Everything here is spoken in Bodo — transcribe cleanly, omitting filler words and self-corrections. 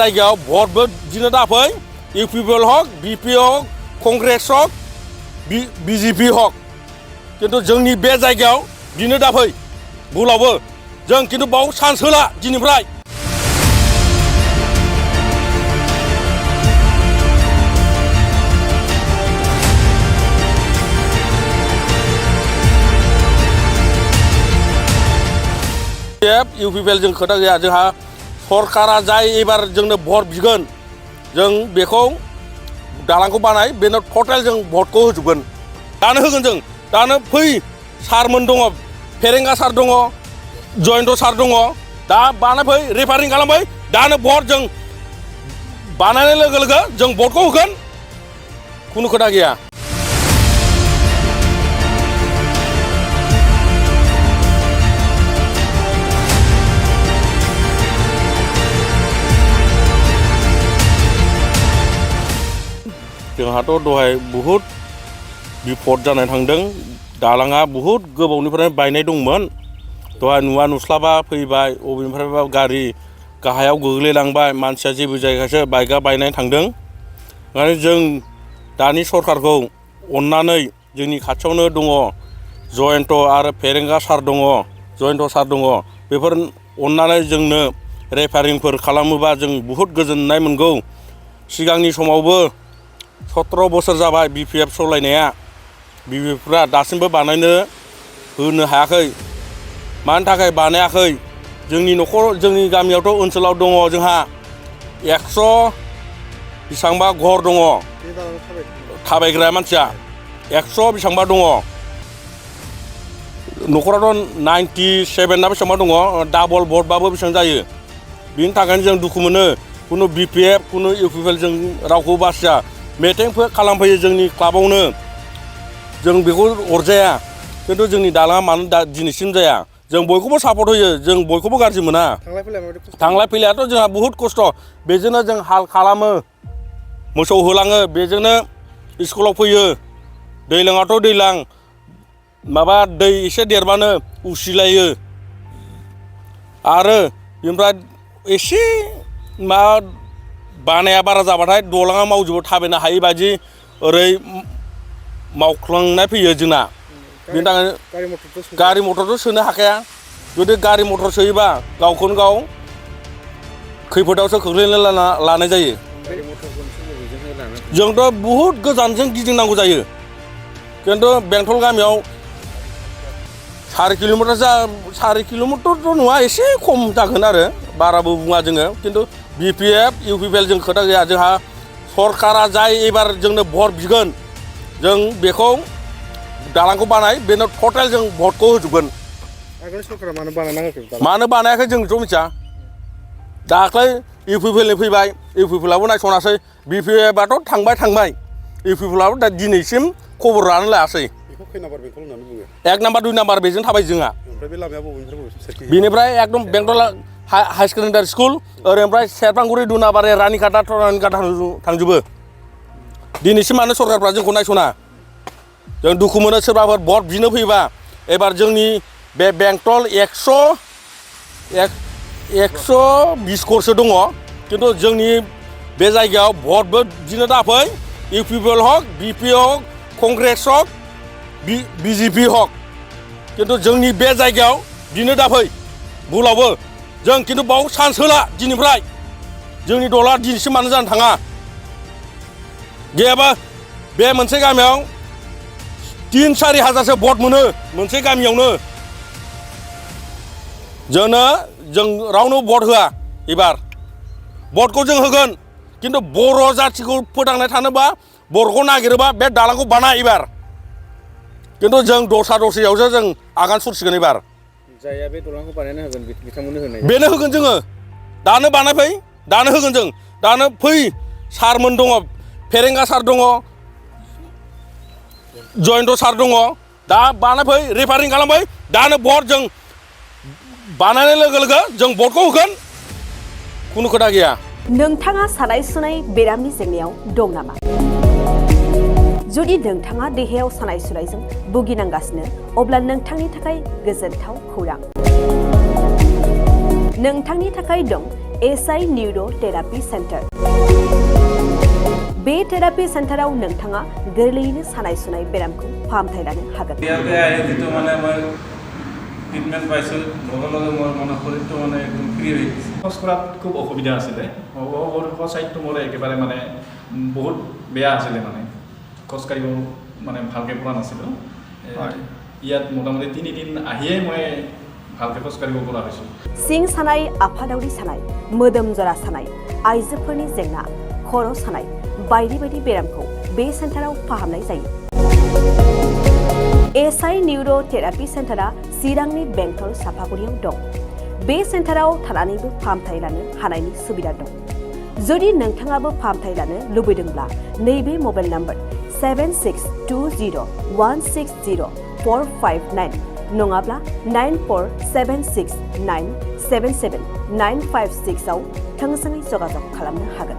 जायगायाव भटबो दिनो दाफै इउपिपिएल हक बिपि हक कंग्रेस हक बिजेपि हक किन्तु जोंनि बे जायगायाव दिनो दाफै बुलावबो जों किन्तु बाव चान्स होला दिनैफ्राय इउपिपिएल जों खोथा गैया जोंहा सरकारा जाय एबार जोंनो भट बिगोन जों बेखौ दालांखौ बानाय बेनो टटेल जों भटखौ होजोबगोन दानो होगोन जों दानो फै सारमोन दङ फेरेंगा सार दङ जयन्त सार दङ दा बानाय फै रेफारिं खालामबाय दानो भट जों बानायनाय लोगो लोगो जों भटखौ होगोन खुनु खोथा गैया जोंहाथ' दहाय बहुद बिपद जानाय थांदों दालाङा बहुद गोबावनिफ्राय बायनाय दंमोन दहाय नुवा नुस्लाबा फैबाय अबेनिफ्रायबा गारि गाहायाव गोग्लैलांबाय मानसिया जेबो जायगायावसो बाइकआ बायनाय थांदों ओंखायनो जों दानि सरकारखौ अननानै जोंनि खाथियावनो दङ जयन्त आरो फेरेंगा सार दङ जयन्त सार दङ बेफोर अननानै जोंनो रेफारिंफोर खालामोबा जों बहुद गोजोननाय मोनगौ सिगांनि समावबो 17 बोसोर जाबाय बिपिएफ सलायनाया बिपिएफफ्रा दासिमबो बानायनो होनो हायाखै मानि थाखाय बानायाखै जोंनि न'खर जोंनि गामियावथ' ओनसोलाव दङ जोंहा 100 बेसेबांबा घर दङ थाबायग्रा मानसिया 100 बेसेबांबा दङ न'खरावथ' 97 ना बेसेबांबा दङ डाबल भटबाबो बेसेबां जायो बिनि थाखायनो जों दुखु मोनो खुनु बिपिएफ खुनु इउपिपिएल जों रावखौ बासिया मेटिंफोर खालामफैयो जोंनि क्लाबावनो जों बेखौ अरजाया खिन्थु जोंनि दालाङा मानो दिनैसिम जाया जों बयखौबो सापर्ट होयो जों बयखौबो गाज्रि मोना थांलाय फैलायाथ' जोंहा बहुद खस्थ' बेजोंनो जों हाल खालामो मोसौ होलाङो बेजोंनो स्कुलाव फैयो दैज्लाङावथ' दैज्लां माबा दै एसे देरबानो उसिलायो आरो बेनिफ्राय एसे मा बानाया बारा जाबाथाय दलाङा मावजोबो थाबायनो हायि बायदि ओरै मावख्लांनाय फैयो जोंना बेनि थाखायनो गारि मटरथ' सोनो हाखाया जुदि गारि मटर सोयोबा गावखौनो गाव खैफोदावसो खोख्लैनो लानाय जायो जोंथ' बहुद गोजानजों गिदिंनांगौ जायो खिन्थु बेंटल गामियाव 4 किल'मिटारथ' नङा एसे खम जागोन आरो बाराबो बुङा जोङो खिन्थु बिपिएफ इउपिपिएल जों खोथा गैया जोंहा सरकारा जाय एबार जोंनो भट बिगोन जों बेखौ दालांखौ बानाय बेनो टटेल जों भटखौ होजोबगोन मानो बानायाखै जोंथ' मिथिया दाख्लै इउपिपिएलनि फैबाय इउपिपिएलाबो नायसनासै बिपिएफआथ' थांबाय इउपिपिएलाबो दा दिनैसिम खबर लानो लायासै 1 नाम्बार 2 नाम्बार बेजों थाबाय जोंहा बेनिफ्राय एकदम बेंटल हाई सेकेन्डारि स्कुल ओरैनिफ्राय सेरफांगुरि दुनाबारि रानिखाटा थांजोबो दिनैसिम मानो सरकारफ्रा जोंखौ नायसना जों दुखु मोनो सोरबाफोर भट बिनो फैबा एबार जोंनि बे बेंटल 120 घरसो दङ खिन्थु जोंनि बे जायगायाव भटबो दिनो दाफै इउपिपिएल हक बिपि हक कंग्रेस हक बिजेपि हक किन्तु जोंनि बे जायगायाव दिनो दाफै बुलावबो जों किन्तु बाव चान्स होला दिनैफ्राय जोंनि दला दिनैसिम मानो जानो थाङा गैयाबा बे मोनसे गामियाव 3-4 हाजारसो भट मोनो मोनसे गामियावनो जों रावनो भट होआ एबार भटखौ जों होगोन किन्तु बर' जाथिखौ फोथांनाय थानोबा बर'खौ नागिरोबा बे दालांखौ बानाय एबार किन्तु जों दस्रायावसो जों आगान सुरसिगोन एबार जायहा बे दलांखौ बानायना होगोन बिथांमोननो होनाय बेनो होगोन जोङो दानो बानायफै दानो होगोन जों दानो फै सारमोन दङ फेरेंगा सार दङ जयन्त सार दङ दा बानायफै रेफारिं खालामबाय दानो भट जों बानायनाय लोगो लोगो जों भटखौ होगोन खुनु खोथा गैया नोंथाङा सानाय सुनाय बेरामनि जेंनायाव दं नामा जुदि नोंथाङा देहायाव सानाय सुनायजों भुगिनांगासिनो अब्ला नोंथांनि थाखाय गोजोनथाव खौरां नोंथांनि थाखाय दं एसआइ निउर' थेरापि सेन्टार बे थेरापि सेन्टाराव नोंथाङा गोरलैयैनो सानाय सुनाय बेरामखौ फाहामथाय लानो हागोन ইয়াতে আহি যিটো মানে মই ট্ৰিটমেণ্ট পাইছোঁ লগে লগে মোৰ মানে শৰীৰটো মানে একদম ফ্ৰী হৈ গৈছে। খোজ কঢ়াত খুব অসুবিধা আছিলে চাইডটো মোৰ একেবাৰে মানে বহুত বেয়া আছিলে মানে খোজ কাঢ়িব মানে ভালকৈ পৰা নাছিলোঁ। ইয়াত মোটামুটি 3 দিন আহিয়েই মই ভালকৈ খোজ কাঢ়িব পৰা হৈছোঁ। सिं सानाय आफादावरि सानाय मोदोम जरा सानाय आइजोफोरनि जेंना खर' सानाय बायदि बायदि बेरामखौ बे सेन्टाराव फाहामनाय जायो। एसआइ निउर' थेरापि सेन्टारा चिरांनि बेंटल सापागुरियाव दं। बे सेन्टाराव थानानैबो फाहामथाय लानो हानायनि सुबिदा दं। जुदि नोंथाङाबो फाहामथाय लानो लुबैदोंब्ला नैबे मबाइल नाम्बार 7620160459 नङाब्ला 9476977956 आव थोंजोङै जगाजग खालामनो हागोन।